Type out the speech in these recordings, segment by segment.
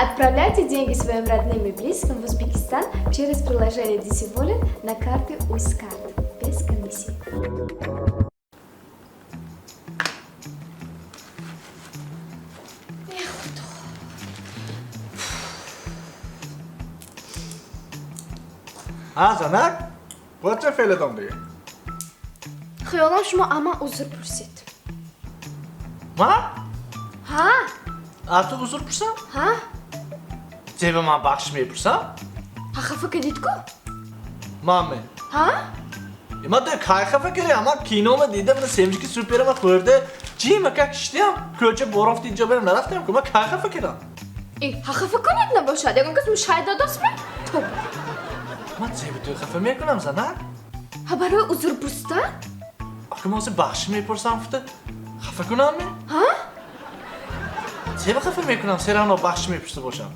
Отправляйте деньги своим родным и близким в Узбекистан через приложение DC Wallet на карты Uzcard без комиссии. Эх, Худо. Ҳа, занак, бояд ча феълатон дига? Хаёлам, шумо ама узр пурсид. Ман? Ҳа. А ту узр пурсам? Ҳа. Зеба ман бахшиш мепурсам? Ҳа, хафа кардид-ку. Ман ме? Ҳа. Ман ту кай хафа кардям? Ман кинома дидам, мана семечки суперама хӯрда, чӣ мака киштиям, кӯча борафти, инҷо берам нарафтам ку, ман кай хафа кардам? И ҳа, хафа кунед набошад, ягон кас мушай додостми? Тоб. Ман зеба ту хафа мекунам, занак? Ҳа, барои узр пурсидан? Ахи, ман ҳозир бахшиш мепурсам гуфта хафа кунам ме? Ҳа. Зеба хафа мекунам, все равно бахшиш мепурсида бошам.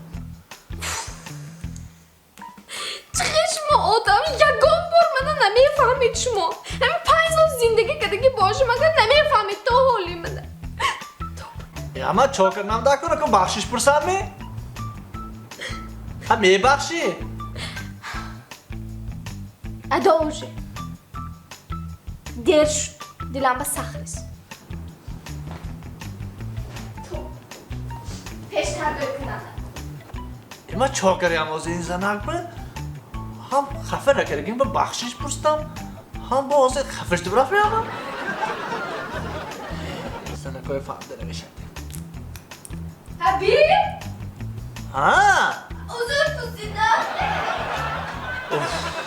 Чӣ хел шумо одам, ягон бор мана намефаҳмед шумо. Ҳамин 5 сол зиндагӣ кардагӣ бошам, агар намефаҳмед то ҳоли мана. Я, ман чо кардам дар кора ку бахшиш пурсам ме? Ҳа, мебахшӣ? Адо, уже дер шуд, дилам ба сахт рис. Пештар дой кунам. Ман чо кардям ҳозир ин занак ба? Ҳам хафа накардагим, ба бахшиш пурсидам, ҳам бо ҳозир хафа шуда рафтам. Занакҳои фаҳмида намешавад. Ҳабиб. Ҳа. Узр пурсидам. Уф.